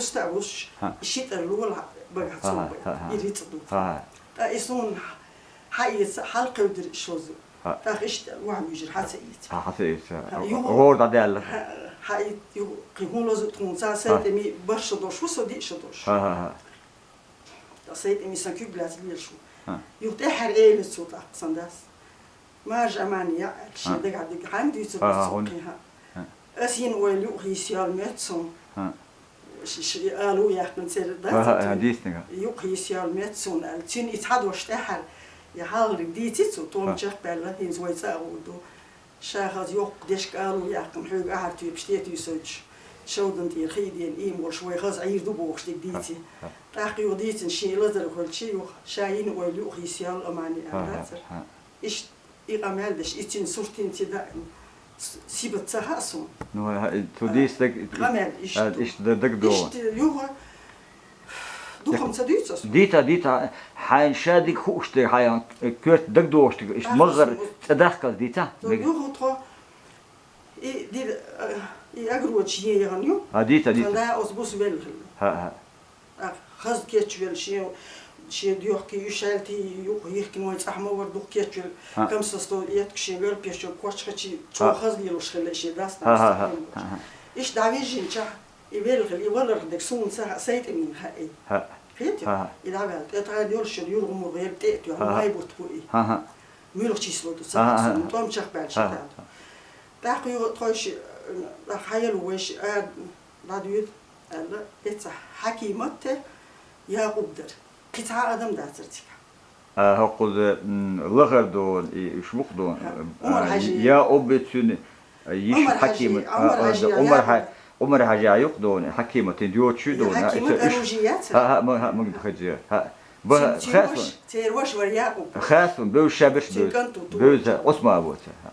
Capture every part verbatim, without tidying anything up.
Уста а вусуш, ХӀа. Ши тӀара лола багахь ХӀа, ХӀа, цунга ХӀа, ХӀа. И рицкъ ду. ХӀа, ХӀа. ТӀаккха и суна хьаэца, хьалкхевдира и шозза. ХӀа. ТӀаккха иштта вахьа вуьйжира, хьа ца эца. ХӀа, хьа ца эца. ХӀа, юха ГӀора дӀадаьлла. ХӀа, хьа и, юха кхин хӀун лозу тхуна, цхьа ХӀа. СайтӀами барх шо долуш ву, со диъ шо долуш. ХӀа, ХӀа, ХӀа. Ткъа СайтӀами сан куьг лаьцна лелаш ву. ХӀа. Юха тӀаьхьара элира цо тӀаккха сан дас. Маржа Амани яӀ аьлла, шен ХӀа. Дагахь дерг хьанга дуьйцур ХӀа, ду ХӀа, цо хӀуна. Кхин хӀа. ХӀа. Ас йина ойла юкъа йисъяьлла моьтту суна. ХӀа. Ш-, ш-, и ала ву яьккхина церан ХӀа, ХӀа, ХӀа, дацар. Дийцинарг. Юкъа йисъяьлла моьтту суна аьлла. Цуьнан и цхьа дош тӀаьхьара, я хьалхалерг дийци цо, тӀом ХӀа. Чекхбаьлла, хӀинца вай цӀа а гӀур ду. Ша хаза йоккха дешка ала ву яьккхина, хьоьга ахьар тоьпаш тӀе а туьйсуьйтуш, шовдан тӀера хи а дена, иймалуш вай хаза Ӏийр ду бохуш дерг дийци. ХӀа, ХӀа. ТӀаккха юха дийцина шен лазар а хилча, юха ша йина ойла юкъа йисъяьлла Амани аьлла ХӀа, ХӀа, дацар. ХӀа. Иштта и къамел деш, и цуьнан суртинца даим с-, сибат ца хаьа суна. Ну, хӀа, хӀа, и цу А, дийцинарг, къамел иштта а, ду. Иштта д-, дага догӀу. Иштта юха дукха-м ца дуьйцу ас. Дийца, дийца, хьайна ша дика хууш дерг, хьайна коьрта дага догӀуш дерг, иштта Тахана магӀар су-, цӀа дахкалц дийца? Со мега. Юха тхо и ди-, а, и агрочи е яхана ю. А, дийца, дийца. Тхан да оцу буса велла хилла. ХӀа, хӀа. ТӀаккха хаза кечвелла шен, шен доьхкий, уьш шаьлтий юкъа йихкина вайн цӀахь ма вара дукха кечвелла, ХӀа. Камсасто етташ шен велпешчо кочхачи чӀогӀа ХӀа. Хаза лелош хилла и шен дас ХӀа, ХӀа, ХӀа, ХӀа, ХӀа. Иштта дӀавижжинчахь, и велла хилла, и валарх дерг суна ца хаьа, СайтӀамина хаьа и. ХӀа. Кхетий? ХӀа, ХӀа. И дӀаваьлла, тӀе тӀагӀа йолуш йолу юргӀа-мургӀа ерг тӀе а тоьхна, ХӀа, ХӀа. Майбурт бу и. ХӀа, ХӀа. Муьлхачий сло ду, ца ХӀа, хаьа ХӀа, суна, ХӀа. ТӀом чекхбаьлча ХӀа, ХӀа. ХӀа. ТӀаккха юха тхойша, тӀаккха хьаелла вайша, а, дӀадуьйду, аьлла, эцахь Хьакимат а, Якъуб дара. Кхин цхьа а адам дацара цигахь. А, хӀокхуза, м, лахара дона, и, уьш мукъа дона. ХӀа, Умар А, Хьажи. Якъуб а цуьнан, а, йиша Умар Хьажи, Хьакимат, а, Умар а, Хьажи, а, Умар Хьа-, Якъуб. Умар Хьажа юкъа дона, Хьакиматин доьчуьй И дона. Хьакимат Ца-, уьш оружие яцара? ХӀа, хӀа, ма-, хӀа, магда хеза. ХӀа. Ба-, Цуьнан, цуьнан хасун. Ваша, церан ваша вара Якъуб. Хасун, бевза ша берш Цуьнан бевза. Канту ту. Бевза, Ӏусман воцу. ХӀа.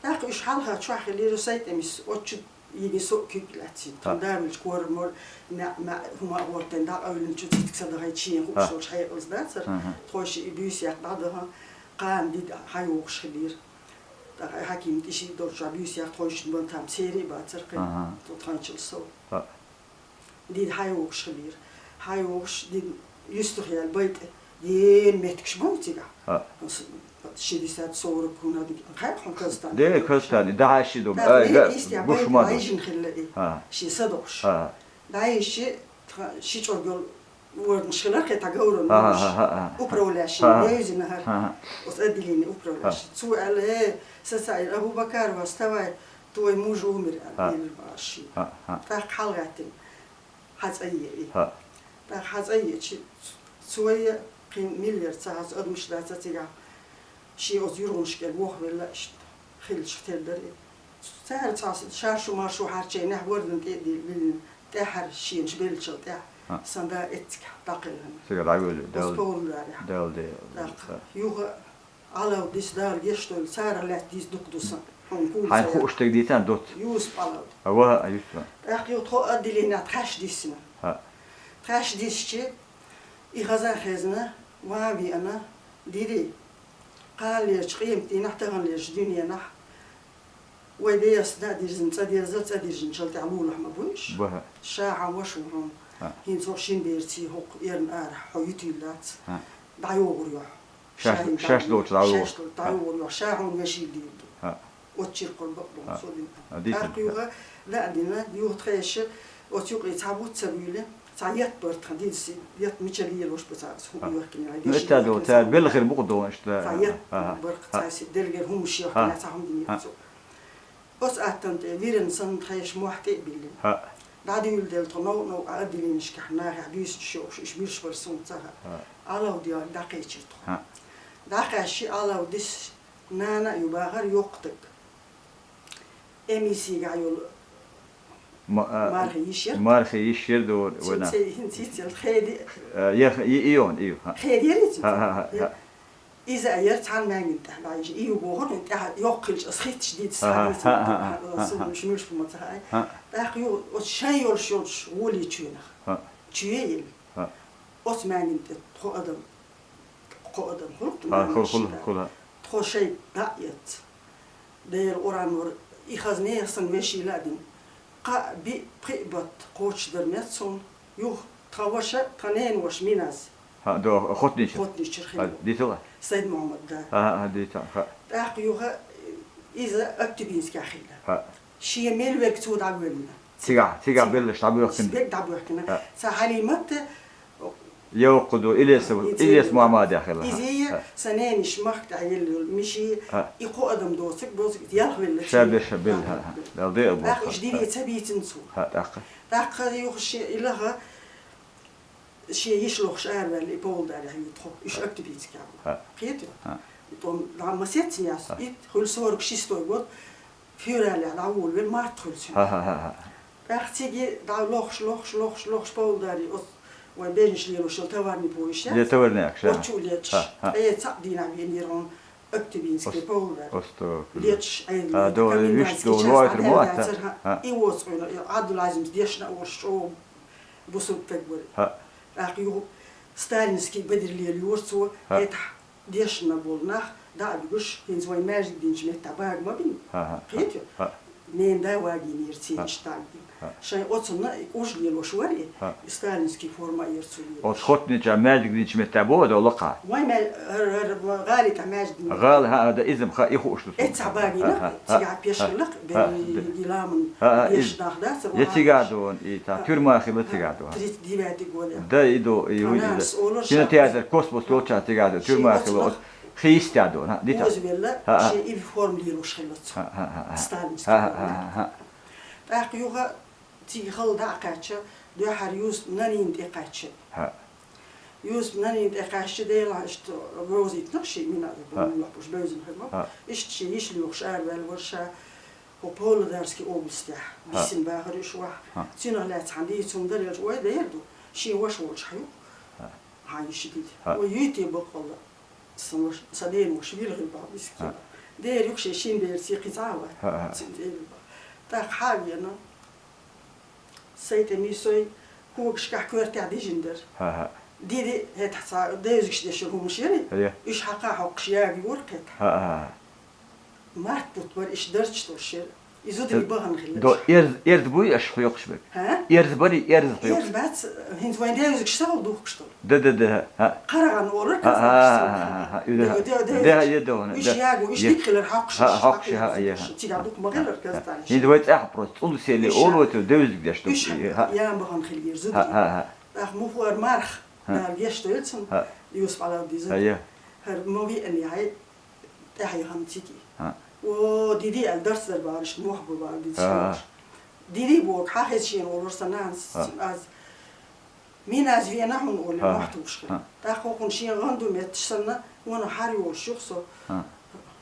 ТӀаккха уьш хьалха чохь хилира СайтӀамис, оцу чу йигина со а куьг лаьцна. ХӀа. Тхан да вуьлча кора-мора, маьӀ-маьӀ хӀума а гӀортийна, дӀакъевлина чу цициг са дахьийта шена хууш ХӀа. Долуш хьекъалца дацара. ХӀа, хӀа. Тхойша и буьйса яккха дӀадахьа, кхана дида хьайогӀуш хилира. ТӀаккха и Хьакимат и шиъ долчохь буьйса яккха тхойшинна бан там церан а бацара кхин. ХӀа, хӀа. Цу тханчалла сов. ХӀа. Дин хьайогӀуш хилира. ХьайогӀуш дин юьстах яьлла байтӀа, ден меттигаш бу цигахь. ХӀа. С-, шестьдесят, сорок хӀуна дика, хьай хьуна Казахстан. Де, Казахстан, и дахьа ши ду. ТӀаккха Ай, не га-, истя гуш байтӀа ма ду. ДӀайижина хилла и. ХӀа. Ши са дохуш. ХӀа. ДӀайижчи, тха-, ши чӀоргал ворнаш хилар кхе тха говран ХӀа, хӀа, хӀа, хӀа. Управляющий, ХӀа, ХӀа. Вевзина хӀара. ХӀа, хӀа. Оцу отделение управляющий. ХӀа. Цо аьлла: «Э, сацаир, Абу-Бакар, вставай, твой муж умер», аьлла, ХӀа. Элира баш ши. ХӀа, хӀа. ТӀаккха хьалагӀаьттина. ХьацӀайе и. ХӀа. ТӀаккха хьацӀайечи, цо я кхин миллер ца хьаца адамаш даца цигахь, шен оцу юргӀанаш кӀел вохвелла иштта, хиллачух тера дара и. Цара цхьа шаршу-маршу хьарчийнехь, вордан тӀе а диллина, тӀаьхьара шенаш беллачул тӀаьхьа, ХӀа. Сан да эццигахь дӀакхелхина. Цига дӀавоьлу, Оцу Далла, Павлодарехь. Далла де. ТӀаккха ХӀа. Юха Ӏалавдис Дала гечдойла, царах лаьцна дийца дукха ду сан. Хьуна кула Хьайна ца хууш яхь. ТӀе дийцан доцу. Юсуп Ӏалавди. Ава, а, Юсуп. ТӀаккха юха тхо отделенехь тхаьш диссина. ХӀа. Тхаьш диссичи, и хаза а хезна, ван а веана, дири. Кханалерчу къематдийнахь, таханлерчу дуьненахь, вай дегӀаста а дирзина, цӀа дерза, цӀа дирзинчул тӀаьхьа лулахь ма буьйш. Баха. Ша хьан ваша ву хьуна. ХӀа. ХӀинца хӀокху шина берций хӀокху эрна арахь хьо юьтуьйллац. ХӀа. ДӀайогӀур ю хьо. Шаьш, Шаьш долчу дӀайогӀур. Шаьш долчу дӀайогӀур ю хьо. Ша хьуна вешийла дийр ду. ХӀа. Оцу чиркхур бакъ бу, ХӀа. Со дина. ХӀа, дийцина. ТӀаккха юха даа дина, юха тхайша, оцу юкъе цхьа бутт ца буьйлу, цхьа етт бара тхан динца, етт мича лелош бу цхьа, хӀу-, ХӀа. Йохкина, Ну, вешийла это да, йохкина цхьа цхьа белхир бу-кх догӀун, иштта. Цхьа етт ХӀа, ХӀа. Бара, ХӀа. Цхьа си-, делгера хӀумаш йохкина, ХӀа. Цхьа хӀума дина ХӀа. Оцу аттана тӀе вирина санна тхайша мохь тӀе а биллина. ХӀаъ. ДӀадуьйладелла тхо новкъа-новкъа отделенешкахь нахехь буьйсанаш йохуш, уьш мирш бара суна ца хаьа. ХӀаъ. Ӏалавди дӀакхечира тхо. ХӀаъ. ДӀакхаьччи Ӏалавдис нана а ю бахара йоккха стаг. Эмисигахь йолу Ма-, а, мархи йиш яра? Мархи йиш яра дора вайна. Ци-, ци-, хӀинца йицъелла хеди. А, я, и, и йон, и ю, хӀаъ. Хеди яра иза? ХӀаъ, хӀаъ, хӀаъ, хӀаъ. Иза а яра цхьана маьнгина тӀехь дӀайижа. И ю бохура, хӀун тӀехь йоккха хилча ас хитташ дийца ХӀаъ, хӀаъ, схьа хӀаъ, хӀаъ, хӀаъ, хӀаъ, хӀаъ. Муьлш бу ма ца хаьа. ХӀаъ. ТӀаккха ю оцу шайн йолуш йолчу гӀоле чуьнах. ХӀаъ. Чу елла. ХӀаъ. Оцу маьнгина тӀе тхо адам, кхо адам хуьлу-кх ХӀаъ, маьрша хуьлу, хуьлу, да. Хуьлу, хӀаъ. Тхо шайга дӀа а эцна. Делан Къуръан вара, и хаза нехан санна вешийла а дина. кхаъ, биъ, пхиъ бутт кхочушдар меца цунна. Юха тхан ваша, тхан ненан ваша Миназ. ХӀаъ, до, Хотнича. Хотничара хинна. ХӀаъ, дийцал. Сайд-Мухьаммада да. ХӀаъ, хӀаъ, дийцал, хӀаъ. ТӀаккха юха иза Актюбинскехь хилла. ХӀаъ. Шен мел верг цо дӀавоьллина. Цигахь, цигахь беллаш дӀабоьхкина. Берг дӀабоьхкина. ХӀаъ. Цхьа Хьалимат, Йовкху ду, Илеса, Иза Илес Мухьаммадехь хилла. Иза, хӀаъ, хӀаъ, сан ненаш махка тӀехь елла йолу миши, хӀаъ, и кхо адам доцург, доцург ялх велла. Ша бер, ша белла, хӀаъ, хӀаъ. Далла декъал боху. ТӀаккха уьш дийне ца бийцина цо. ХӀаъ, тӀаккха. ТӀаккха юха шен и лаха, шен йиша лохуш араваьлла и Павлодарехь ю тхо. Уьш, хӀаъ, Актюбинскехь бу. ХӀаъ. Кхетий? ХӀаъ. И тӀом дӀа ма сеццинехь, хӀаъ, итт хуьлу сорок шестой год. Февралехь дӀаволавелла, март хуьлу цуьнан. ХӀаъ, хӀаъ, хӀаъ, хӀаъ. ТӀаккха цига дӀа лохуш, лохуш, лохуш, лохуш, Павлодаре оцу вайн бежнаш лелош йолу товарный поезд яц? Е товарный акша, оцу чу лечкъаш. ХӀаъ, хӀаъ. Ткъе цхьаъ дийнахь веана яра хьуна Актюбинске Павлодаре. Оста. Лечкъаш Ӏедало, а, до, комендантский час дӀадаьлла дацара, хӀаъ, и воцу Ӏуьйна, Ӏабдул-Ӏазимс дешна а волуш чӀогӀа бусург стаг вара. ХӀаъ. ТӀаккха юха сталинский бедрилера йора цо, хӀаъ, хӀетахь дешна болу нах дӀа а буьгуш, хӀинца вайн маьждиг динчу меттехь бага ма бина. ХӀаъ, хӀаъ, хӀаъ. Кхетий? ХӀаъ. Ненан да вагийнера цигахь, хӀаъ, тӀаккха. ХӀаъ. Шайн оцунна и кӀужлелош вара и, хӀаъ, и сталинский форма а яра цо лелош. Оцу Хотнича маьждиг динчу меттехь боху ду лакха? Вайн ма-, хӀара, хӀара, гӀали тӀехь маьждиг дина. ГӀали, хӀаъ, да, иза-м хаьа, и хууш ду суна. Эццахь бага йина, хӀаъ, хӀаъ, хӀаъ, цигахь пешкарлакх, хӀаъ, хӀаъ, бен, да, и ламан, хӀаъ, хӀаъ, дешна нах дацара, я вахана цигахь ду, и та, хӀаъ, тюрьма хилла, хӀаъ, цигахь ду. Тридцать девятый год, я. Да, и ду, и, хӀаъ, и, нанас олура, тюрьма, шен тӀехь, космос, хӀаъ, лоча цигахь ду, тюрьма хилла. Хийстя ду, хӀаъ, дита. Озавелла, хӀаъ, хӀаъ, шен и форма лелош хилла цо. ХӀаъ, хӀаъ, хӀаъ, хӀаъ. Сталинский форма. ХӀаъ, хӀаъ, хӀаъ, хӀаъ. ТӀаккха юха цига хала дӀа а кхаьчча, дуьххьара Юсуп нанна тӀе кхаьчча. ХӀаъ. Юсуп нанна тӀе кхаьчча, Делахь иштта вовзийтинарш шиъ Миназа, хӀаъ, бан лохуш бевзина хир бу. ХӀаъ. Иштта шен йиша лохуш араваьлла вара ша, хӀо Павлодарский областехь, хӀаъ, бисина бахара уьш вахь. ХӀаъ. Цунах лаьцна хьан дийца хӀума дара, элча, ой, дера ду, шен ваша волчу хьан ю? ХӀаъ. Хьан йиша дити? ХӀаъ. Ой, юьйте баккъалла. Сан ваша, сан дена ваша вилхира боху мискина. ХӀаъ. Дера юха шен шина бераца кхин цхьа а вац. ХӀаъ, хӀаъ. Цуьнан тӀе а вац. ТӀаккха хьан а веана, сай тӀе мисой когашкахь коьртехь дижина дара. ХӀаъ, хӀаъ. Диди хӀетахь цхьа девзигаш дешна хӀуманаш яри? Е. Уьш хьакха хьокхуш яга юра кхетахь. ХӀаъ, хӀаъ. Март бутт бара, иштта дарч долуш яра. И зударий бахана хилла. До, эрз, эрз буй аша хьоькхуш берг? ХӀа? Эрз барий, эрз хьоькхуш? Эрз бац, хӀинца вайн девзигаш сахал духкуш долу. Да, да, да, хӀаъ. Кхараган олура, хӀаъ, хӀаъ, хӀаъ, хӀаъ, хӀаъ. Ю, да, да, да, да, да, да, да, да. Уьш яга, уьш, да, дика хилар хьокхуш, хӀаъ, хӀокхуш, хӀаъ, хӀаъ, хӀаъ. Цига дукха ма хилар, хӀаъ, хӀаъ. Казталаш. ХӀинца вай цӀехь просто цӀулсели олу вай цу девзиг деш ду. Уьш хӀаъ, хӀаъ. Ян бахана хилла ерзу. ХӀаъ, хӀаъ, хӀаъ. ТӀаккха мухлар марх, хӀаъ, Дала геш дойла цунна, хӀаъ, Юсуп Ӏалавдиза. ХӀаъ, я. ХӀара ма виъни хьай, тӀаьхьа яхана циги. ХӀаъ. О, диди аьлла, дарц дар бахара, иштта мохь бу бахара, диди, хӀаъ, хӀаъ, шен ваша. Диди боху, хьан хеза шена олура сан нанас, хӀаъ, аз Миназ вена хьуна олий, хӀаъ, мохь тухуш хилла. ХӀаъ. ТӀаккха хӀокхунна шен гӀан ду метташ санна, вана хьар йолуш юха со. ХӀаъ.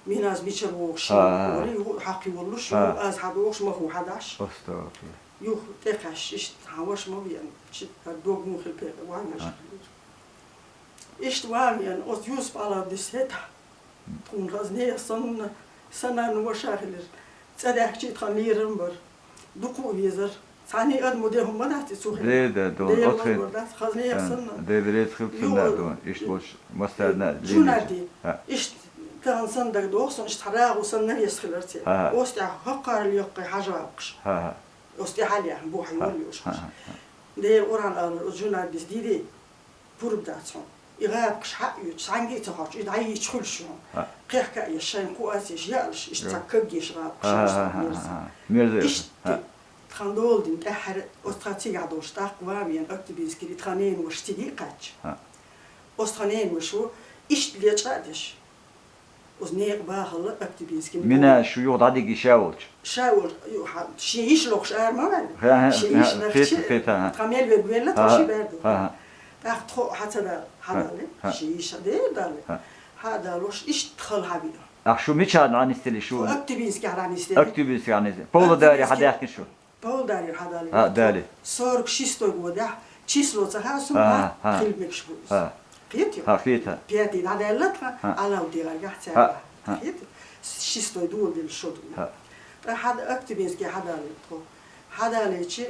Миназ мичара вогӀуш, хӀаъ, хӀаъ, олий, хӀаъ, хьакхйолуш, хӀаъ, юха аз хьадогӀуш, ма хӀу хьадаш. Астагфирулла. Юха тӀекхаьчча, иштта хьан ваша ма веана, чи, хӀара дог муха хила пекъа ван веш. ХӀаъ. Иштта ван веана, оцу Юсуп Ӏалавдис хӀетахь. Тхуна хаза нехан санна, сан нанна ваша хилира. ЦӀа даьхкича тхан лерам бара. Дукха а везара. Цхьанне а адамо ден хӀума ма дац и цу хенахь. Де, да, дон, Дела оцхи-, лазар дац, хаза нехан, а, санна. Де, де, рецхил цунна, дон, ишт болчу массарна а Жунади, лелийча. А. Иштта тахана санна дагадогӀу сан, иштта хьан рагӀу санна навес хилар церан. А. Оцу тӀехь хӀоккхарал йоккхий хьажа гӀапкхаш. А. Оцу тӀехь хьалъяхна бу хьан йолуш. А, а, а. Дера Къуръан алар, оцу Жунадис дийри. Пурба дац хьуна. И гӀапкхаш хьаъ йоьцу, цхьаьнга а ца хоттуш, и дӀайича хуьлуш хьуна. ХӀаъ. Кхехка а еш, шайн кху а ца еш, яалаш, иштта цхьа каггеш гӀапкхаш хӀаъ, йоьцу хӀаъ, хӀаъ, мерза. Мерза. Иштта хӀаъ. Тхан дола дина тӀаьххьара, оцу тхан цигахь долуш тӀаккха ван вена Актюбинскера, и тхан ненан ваша цига а кхаьчча. ХӀаъ. Оцу тхан ненан вашо иштта лечкъа а деш. Оцу некъа бахалла Актюбинский. Мина шу юха дӀадигий ша волчу? Ша волчу, ю-, хьа-, шен йиш лохуш ара ма ваьлла. Ха, ха, шен йиш ха, нахчи, кхета, кхета, ха. Тхан мел верг велла, тхо ши бер ду. Ха, ха. ТӀаккха тхо хьа ца дала, хьа, ха, дали, ха, шен йиш хьа дер дали. Ха. Хьа а далош, иштта хала хьа виъна. Ах, шу мичара нанистели шу? Тхо Актюбинский хьа нанистели. Актюбинский нанистели. Павлодаре хьа даьхкина шу? Павлодаре хьа дали. А, дали. Сорок шестой годехь, число ца хаьа суна, а, март, а, хила мегаш бу иза. А. Кхетий? А, кхета. Пятый дӀадаьлла тхан, а, Ӏалавдин гӀаргахь цаьрга. А, а. Кхетий? Шестой доладелла шо ду. А. ТӀаккха хьа-, Актюбинский хьа далийра тхо. Хьа далийча,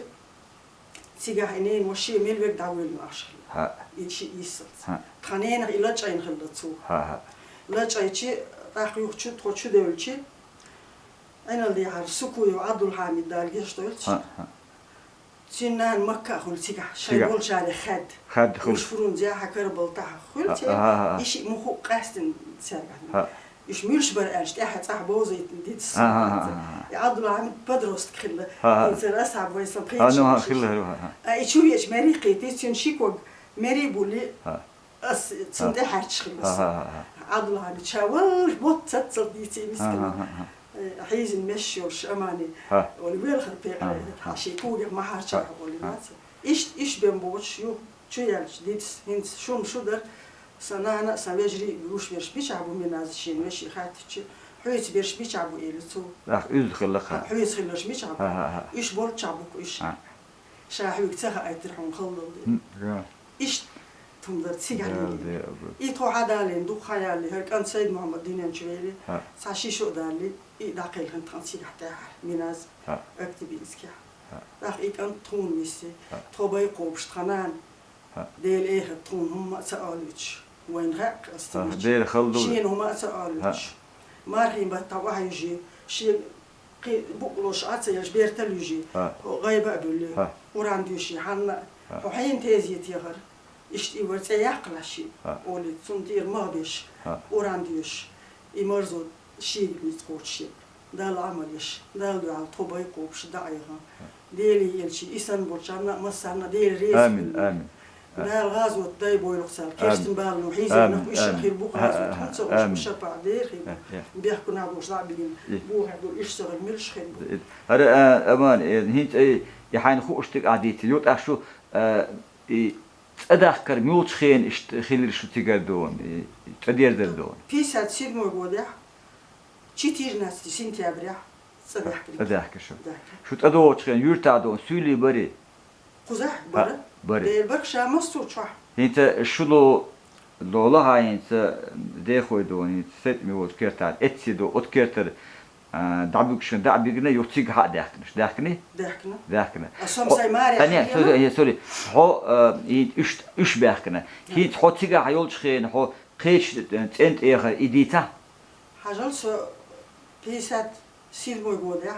цигахь и ненан ваша шен мел верг дӀавоьллина ахча хилла. А. И ши ийсалц. А. Тхан ненах и лачкъийна хилла цо. А, а. Лачкъийча, тӀаккха юха чу, тхо чу девлча, Ӏиналдехьара Сукуев Ӏабдулхьамид, Дала геш дойла цунна. ХӀаъ, хӀаъ. Цуьнан нана Макка а хуьлу цигахь, шайн Цигахь. болчарех хаьдда. Хаьдда хуьлу. Уьш фурун зехьа кара балтахь хуьлу Ха, церан, ха, ха, ха. и шиъ муху а къаьстина цаьргахь. Ха. Уьш муьлш бара аьлча, тӀаьхьа цӀахь бовзийтина дидас Ха, ха, ха, ха, ха. И Ӏабдулхьамид подросток хилла. Ха, ха. Церан асхьаб вай сан Ха, ну, ха, пхийтта хилла, ха, ха. А, и чу веача мери кхийти, цуьнан ши ког мери були. Ха. Ас цунна тӀе хьаьрчаш хилла аса. Ха, ха, ха, ха. Ӏабдулхьамид ша валлаш мотт цаццал дийций мискина. Ха, ха, ха, ха. Э, хьийзина меш йолуш Амани. Ха. Ола велхар пекъара, Ха, ха, ха. шен когех ма хьарчахь Ха, ола ха. вац. Ишт-, иш бен боцуш ю, чу яьлча дидас, хӀинца шуна шу дара, сан нана а, сан вежарий а гуш берш бичахь бу Миназа шен веший хаттачи, хьуьйца берш бичахь бу эли цо. Ах, уьзда хилла Ха, ха. хьуьйца хилларш бичахь бу. Ха, ха, ха. Иш болчахь бу-кх уьш. Ха. Ша хьуьга ца хаийтира хьуна халлал де. М, га. Иштта хӀума дар цигахь Дала лелийна. де агу. И тхо хьадалийна дукха хан ялли, хӀара кӀант Сайд-Мухьаммад дуьнен чу вели, Ха. цхьа ши шо а далли, и дӀакхелхина тхан цигахь тӀаьхьа, Миназ, Ха. Актибинскехь. Ха. ТӀаккха и кӀант тхуна висси, Ха. тхо бай кхобуш тхан нана. Ха. Дела эхар тхуна хӀумма а ца олуьйтуш. Вайна хаьа ас Ха, тимича. Дела хала ду. Шена хӀума а ца олуьйтуш. Ха. Мархин баттахь охьа южи, шен кхин букъ луш Ӏа ца елаш бертал южи, Ха. гӀайба а буьлли, Ха. Къуръан доьши, хьанна а, Ха. хьо хьенан тезетехара, иштта и вара цӀе яккхалаш шиъ, Ха. олий, цунна тӀера мах беш, Ха. Къуръан доьшуш, и марзо шийга ницкъ кхочуш шиъ. Далла Ӏамал еш, Далла дуьхьал тхо бай кхобуш, дӀа а яха. Ха. Делий элчий, и санна болчарна а, массарна а Дела реза Амин, хила. амин. Дала гӀазот дай бойлу царна, Амин. кечдина бала ну хьийзина Амин, нах уьш а амин. хир бу гӀазот, Амин, хӀунца уьш амин. шапаӀат дер хир бу. Э, э. Бехкунах болуш дӀа а бигина, Э. бохе ду, уьш ца хир муьлш хир бу. Э, хӀара, а, Аман, э, хӀинца, э, и хьайна хууш дика а дийцина, ю тӀаккха шу, а, и цӀа дахкар муьлхачу хенахь иштта хилира шу цигара дуьйна, и, и цӀа дерзар дуьйна? Пятьдесят седьмой годехь, четырнадцатый сентября цӀа даьхкира. ЦӀа даьхкира шу. ДаьхкиӀ. Шу цӀа догӀучу хенахь юьртахь дуьйна суьйлий барий? Кхузахь бара. Ха, барий. Дера барх ша массо а чохь. ХӀинца шу ло, ло лахьа хӀинца дехой дуьйна, хӀинца сайтӀаме волчу кертахь, эцций ду, оцу кертара, а, дӀабуьгуш хилла, дӀа а бигина, юха цига хьа а даьхкина шу. Даьхкиний? Даьхкина. Даьхкина. А со-м Хьо-, сайн маре а, не, хьаена? сори, э, сори. Хьо, а, и уьш, уьш баьхкина. Да. ХӀинца хьо цигахь йолчу хенахь, хьо кхечу, э, цӀен тӀехь и дийцахь? Хьажал, со пятьдесят седьмой годехь,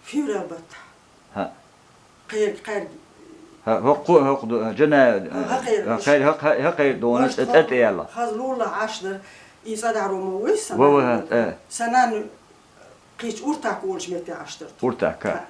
февраль баттахь. ХӀаъ. Кхерга, кхерга. ХӀаъ, хӀокху, хӀокху ду-, жана, ХӀаъ, хӀокхерга. ХӀаъ, кхерга, хӀокху, хӀокхерга ду, Ваш цӀа тхо тӀе яьлла. Хаза лулахь Ӏаш дара, и цӀа дӀа роман вуй сан. Ва, ва, хӀаъ, э. Сан нана кхечу Уртак волчу метте Ӏаш дара тхо. Уртак, хӀаъ. ХӀаъ.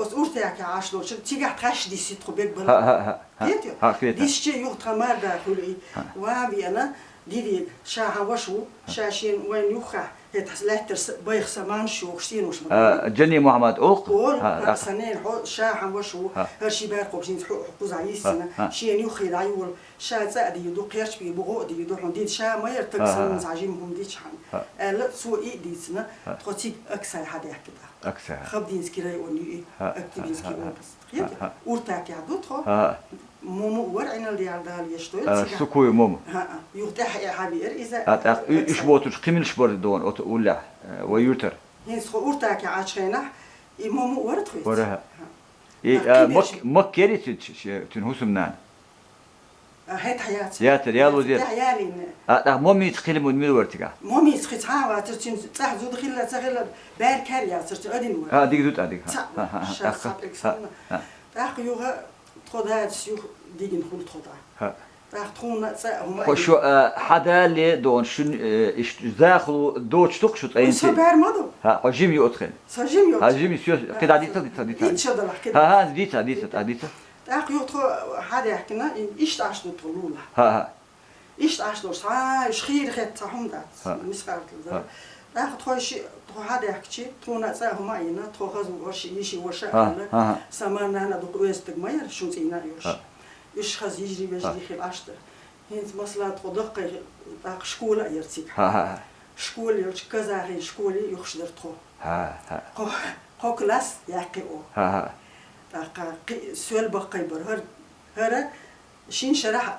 Оцу Уртаке Ӏаш долчу, цигахь тхаьш дисси тхо бегбала. ХӀаъ, хӀаъ, хӀаъ, хӀаъ. Кхета ю? ХӀаъ, кхета. Дисча юха тхан мар да хуьлу и. ХӀаъ. Ван веана, Дидега, ша хьан ваша ву, ша шена вайна юххехь, хӀетахь лаьттара с-, байха сан манаш йохуш, сенош ма А, ду. Джани Мухьаммад олу-кх? Олу, ХӀаъ, хӀаъ, тӀаккха. Сан ненан хьо, ша хьан ваша ву, ХӀаъ. хӀара ши баьркхобуш хӀинца хьо, хьо кхузахь йиссина, ХӀаъ, хӀаъ. шена юххе дӀайолу, ша цӀа а дийр ду, кхерч бийр бу, гӀо а дийр ду, хьуна дида ша ма яра таг ХӀаъ, санна хӀаъ. цхьа жима хӀума дича хьан. ХӀаъ. Аьлла, цо и а дийцина, ХӀаъ. тхо цига Аксай хьадаьхкина тӀаккха. Аксай. Хабдинский район ю и, ХӀаъ, Активинский хӀаъ, хӀаъ, область. ХӀаъ, хӀаъ. Уртаке ду тхо? ХӀаъ. Мума вара Ӏиналла дехьа Дала еш дойла А, цигахь. Сукуй Мума. ХӀаъ, юха тӀаьхьа хьавеара иза. А, тӀаккха уьш боцурш кхин милаш бара дуьйна оцу уллехь, э, вай юьртара? ХӀинца тхо Уртаке Ӏачу хенахь, и Мума вара тхоьца. Вара, хӀаъ. ХӀаъ. И, тӀаккха а, кхин берш Мак-, Макка яра цуьнан, цуьнан хӀусамнана? А, хӀетахь яцара. Яцара, ялоза яра. ТӀаьхьа ялийна. А, тӀаккха Мумица кхин мила вара цигахь? Мумица кхин цхьа а вацара, цуьнан цӀахь зуда хилла, ца хилла, баьрг кхаьра яцара, цуьнан один вара. А, дика ду тӀаккха, дика. ХӀаъ, ХӀаъ, ХӀаъ, шаьш тӀаккха, цхьа пӀелг ХӀаъ, санна. ХӀаъ. ТӀаккха юха тхо дадас юха дигина хуьлу тхо тӀаккха. ХӀаъ. ТӀаккха тхуна цӀа а хӀума а Хьо ю. Шу, а, хьадалле дуьйна, шун, э, иштта захало доцуш ду-кх шу цӀа? Со бер ма ду. ХӀаъ, хьо жима ю оцу хенахь? Со жима ю. ХӀаъ, жима ю, соьш, кхин дӀа дийца, дийца, дийца. Итт шо далахь, кхин. ХӀаъ, хӀаъ, дийца, дийца, дийца. ТӀаккха юха тхо хьадаьхкина, и-, иштта Ӏаш ду тхо лулахь. ХӀаъ, хӀаъ. Иштта Ӏаш долуш, хьа, уьш хийра хетта цхьа хӀума дац, ХӀаъ. мискъалат дар. ХӀаъ. ТӀаккха тхо ши-, тхо хьадаьхкичи, тхуна цӀа а хӀума а йина, тхо хаза ву, ваша, йиши ваша а ХӀаъ, хилла, хӀаъ, хӀаъ. Сан мар-нана а дукха оьзда стаг ма яра, шун цӀийнан а йолуш. ХӀаъ. Уьш хаза йижарий-вежарий ХӀаъ. хилла Ӏаш дара. ХӀинца масала тхо дахкий, тӀаккха школа а яра цига. ХӀаъ, хӀаъ, хӀаъ. Школа йолчу казахин школе юхаш дара тхо. ХӀаъ, хӀаъ. Кхо, кхо класс яьккхи о. ХӀаъ, хӀаъ. ТӀаккха кхи-, соьл баккхий бара. ХӀара, хӀара шин шарахь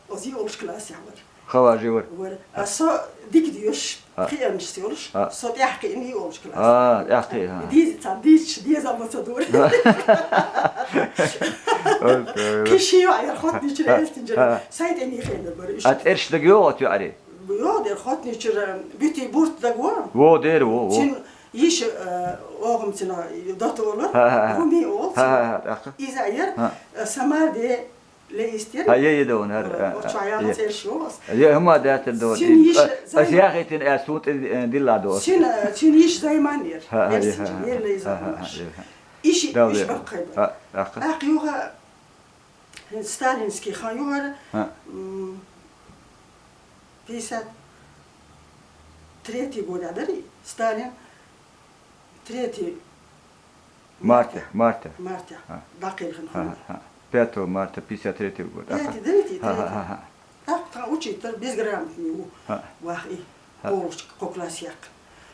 оцу йолчу классехь вара. Хаважи вара. Вара. А со дика доьшуш, ХӀаъ. кхиънаш йолуш, ХӀаъ. со тӀаьхьа кхиъна йолчу класс. А, тӀаьхьа кхиъна, хӀаъ. Дийца, цхьа дийцаш, деза ма ца дора. Окей. Кхин ши йоӀ яра, хотничуьра, ХӀаъ. эстинчуьра. ХӀаъ. Сайн тӀе нихенар бара уьш. А цӀераш дага йогӀу оцу йоӀарий? ЙогӀу дера, хотничуьра, Битий Бурт дага вон. Во дера, во, во. Цуьнан Йиша, э, оагӀонца дота олар, ХӀа, ХӀа, ХӀа. ХӀуми олац. ХӀа, ХӀа, ХӀа, тӀаккха. Иза яр, ХӀа. э, Самарде лейистер. ХӀа, е, е, да, вон, хӀа, Э, э, оч э, е. ЯлхацӀераш йоагӀа. Е, хӀама датар, да, вон. Цун йиша Э, аз Займан. яхийтина, аз сун тӀе, э, дилла, да, вон. Цун, э, цун йиша Займан яр. ХӀа, ХӀа, е, Эрсинчи, хӀа, е, ХӀа, лейза ХӀа, ХӀа, хӀамаш. е, ХӀа. Иши, Дала иш е. баккхай ба. ХӀа, тӀаккха. ТӀаккха юха, э, сталинский хан юхара, ХӀа. м, пятьдесят третий год а дари, Сталин третий Марта, марта. Марта. ХӀа. ДӀакхелхина ХӀа, хӀама. ХӀа, ХӀа. Пятого марта пятьдесят третьего года. Пятый, третий, ХӀа, ХӀа, третий. ХӀа, ХӀа. ТӀаккха тха учитель безграмотный ва. ХӀа. Вах и. ХӀа. Полочка, кхо класс яккха.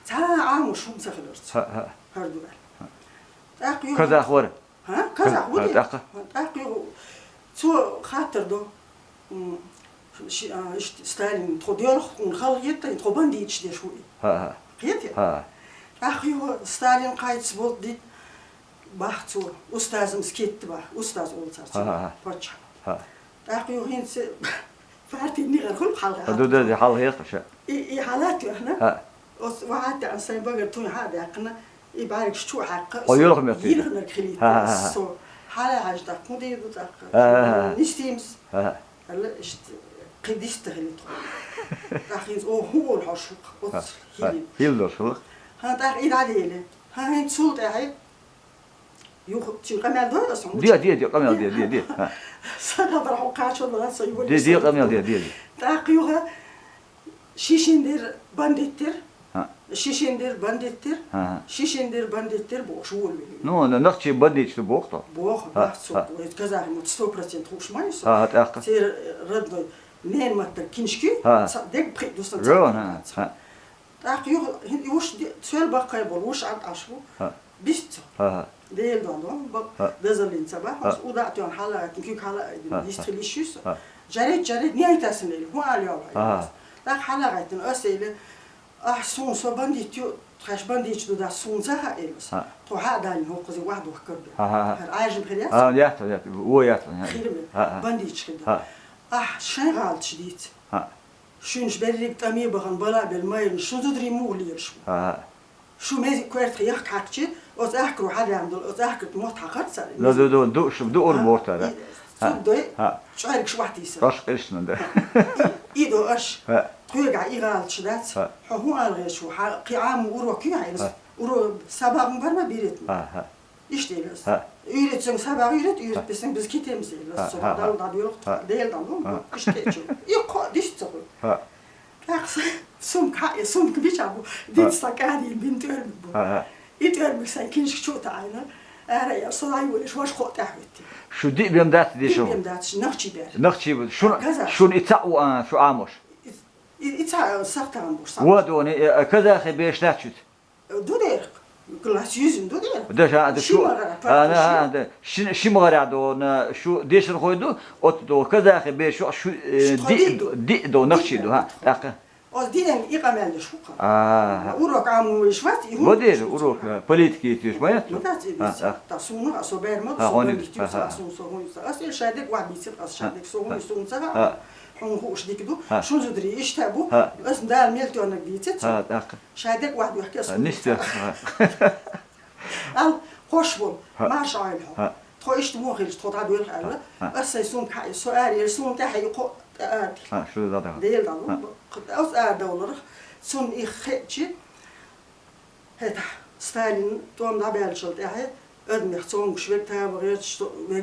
Цхьа Ӏамо шум ца хиларца. ХӀа, ХӀа. ХӀара дуьхьа. ХӀа. ТӀаккха юха Казах вар? ХӀа? Казах Казах, ва ХӀа, де? тӀаккха. ТӀаккха юха цо хаттар до. М, ши-, а, ишт-, Сталин, тхо доьлху хӀуна хала хета, тхо бандиташ деш ву и. ХӀа, ХӀа. Кхетий? ХӀа. ТӀаккха юха Сталин кхайца болт ди, бах цо, устазам скетта бах, устаз олцар цо, ХӀа, ХӀа, ХӀа. паччахь. ХӀа. ТӀаккха юха хӀинца партийный гӀар хул хьалха. ХӀа, ду, ду, ду, хьалха хеташ. И, и хьалат яхна. ХӀа. Оц вахьатта ан сайн багар туй хьа даккхна, и бӀаргаш чу хьаккха, Хьо со юлха меттиг. Йилхнар хилийта. ХӀа, ХӀа, ХӀа. Со хьала хьажа даккху, де ду даккха. ХӀа, ХӀа, ХӀа. Нистимс. ХӀа, ХӀа. Алла, ишт, кхидиста хилит хо. ТӀаккха хӀинца, о, хӀу ол хьо шух, оц ХӀа, ХӀа. хилит. Хилдо шулх. ХӀа, тӀаккха и дӀаделе. ХӀа, хӀинца цул тӀехьа. Юха, цун къамел дой аса? Де, де, де, къамел де, де, де. ХӀа. Сага бар хьо кхачо лан со юха Де, де, къамел де, де, де. ТӀаккха юха, шишин дер бандит дер. ХӀа. Шишин дер бандит дер. ХӀа, ХӀа. Шишин дер бандит дер, бохуш, вон вели. Ну, на, нахчи бандит шу боху то. Боху, ХӀа, бах цо. ХӀа. Вай казахи мут сто процент хуш май со. ХӀа, ХӀа, тӀаккха. Цер родной нен маттар киншки, ХӀа. ца-, дег пхи дусан Рон, ца-, ХӀа, ХӀа. ТӀаккха юха, хин, уш ди-, цвел баккхай бол, уш ан ашву. ХӀа. Бисцо. ХӀа, ХӀа. Дел дон дон, ба-, ХӀа. Дазалин ца ба, ХӀа. Ус уда тён хала, кик хала, ХӀа, ХӀа. Дистрилишис. ХӀа. Жарет, жарет, не айтасин эл, ху али ала. ХӀа, ХӀа. ТӀаккха хала гайтин, ас эл, а, сун со бандит ю, хаш бандит ду да сун ца ха элс. ХӀа. Тхо ха далин хо кузи вах дух каб. ХӀа, ХӀа, ХӀа. Хар айжин хряс. А, ят, ят, о, ят, ят. Хирме, ХӀа, ХӀа. Бандит хида. ХӀа. А, шен галт шдиц. ХӀа. Шуьнаш берриг тӀаме бахана бала бел майрна, шу зудри мугӀ лелаш ву. ХӀа. Шу мези коьртах яхка хьакхчи, оц ахкару хьадам дала, оц ахкарт мотт хьакхар цара. Да, да, да, ду, шу, ду ур А, бортара. И, ХӀа. Цугдой, ХӀа. ЧӀоьргаш вахтийса. Аш къиршна, да. И, и до аш, ХӀа. Тхуьга и гӀалаташ дац, ХӀа. Хьо хӀун алгӀеш ву, хьа, кхи Ӏаму урок ю хьайнас, ХӀа. Уро сабагӀун барма беретна. ХӀа, ХӀа. Иштта элас. ХӀа. Уьйрет цунг сабагӀ уьйрет, уьйрет ХӀа. Бесен без китемс элас, ХӀа, со ХӀа, ХӀа. Дал даб юрхт, ХӀа. Дел дал, ну, ХӀа. Иштта чу. И кхо дис ца хуй. ХӀа. ТӀаккха сумка хьа, сумка бича бу, ХӀа. Диц ца кади бин тӀермиг бу. ХӀа, ХӀа. И тӀермиг сайн киншка чу таӀайна, ара я, со дай вулиш, ваш хо тӀехь витти. Шу диъ бем дац дешо? Диъ бем дац, нахчи бер. Нахчи бу. Шун, Газа. Шун и цаъ у, а, шу Ӏамош. И, и, и ца, сахтан буш, сахтан. Ва дони, э, казахи беш дац шуьт? Ду дерх. Класс юзин ду дерх. Да, ша, да, Ши шу. магара, А, на, папа, а, ши. Да. Ши, ши магара до, на, шу, дешер хой ду, от до, казахи беш шу, шу, э, Шу ди, ди ду. Ди до, нахчи ду, ха. Ди ду. ТӀаккха. Оз динен и къамел деш хука. А. Урок аму иш вац, и Во хун дер, иш урок, вац. Э, политики иш вац. Ну, да, ти А, бис. а. Та суну, а со бер мо, А, со хонит. бер бис, А, а. а сун со хун. Ас ил шадек ва бис, ас шадек со хун А. сун ца. А. Хун ху уш дик ду. А. Шун зудри иш та бу. А. Ас дал мел тёнак дицет. А, так. Шадек ва бихке А, сун. Нисте. А. Ал, хош бол, ХӀа. Марш айлхьо. ХӀа. Тхо иштта вон хилча, тхо дӀадоьлху аьлла. ХӀа. Ас сай сумка хьаъ, со аьлла, ер сумка тӀехьа и кхо тӀа ара. ХӀа, шу дӀадахьа. Дел дӀалу, ХӀа. Ас ара довларах, цунна и хеъчи, хӀета, Сталин тӀом дӀабаьллачул тӀехьа, адамех цомгуш вег, таба гӀерташ, вег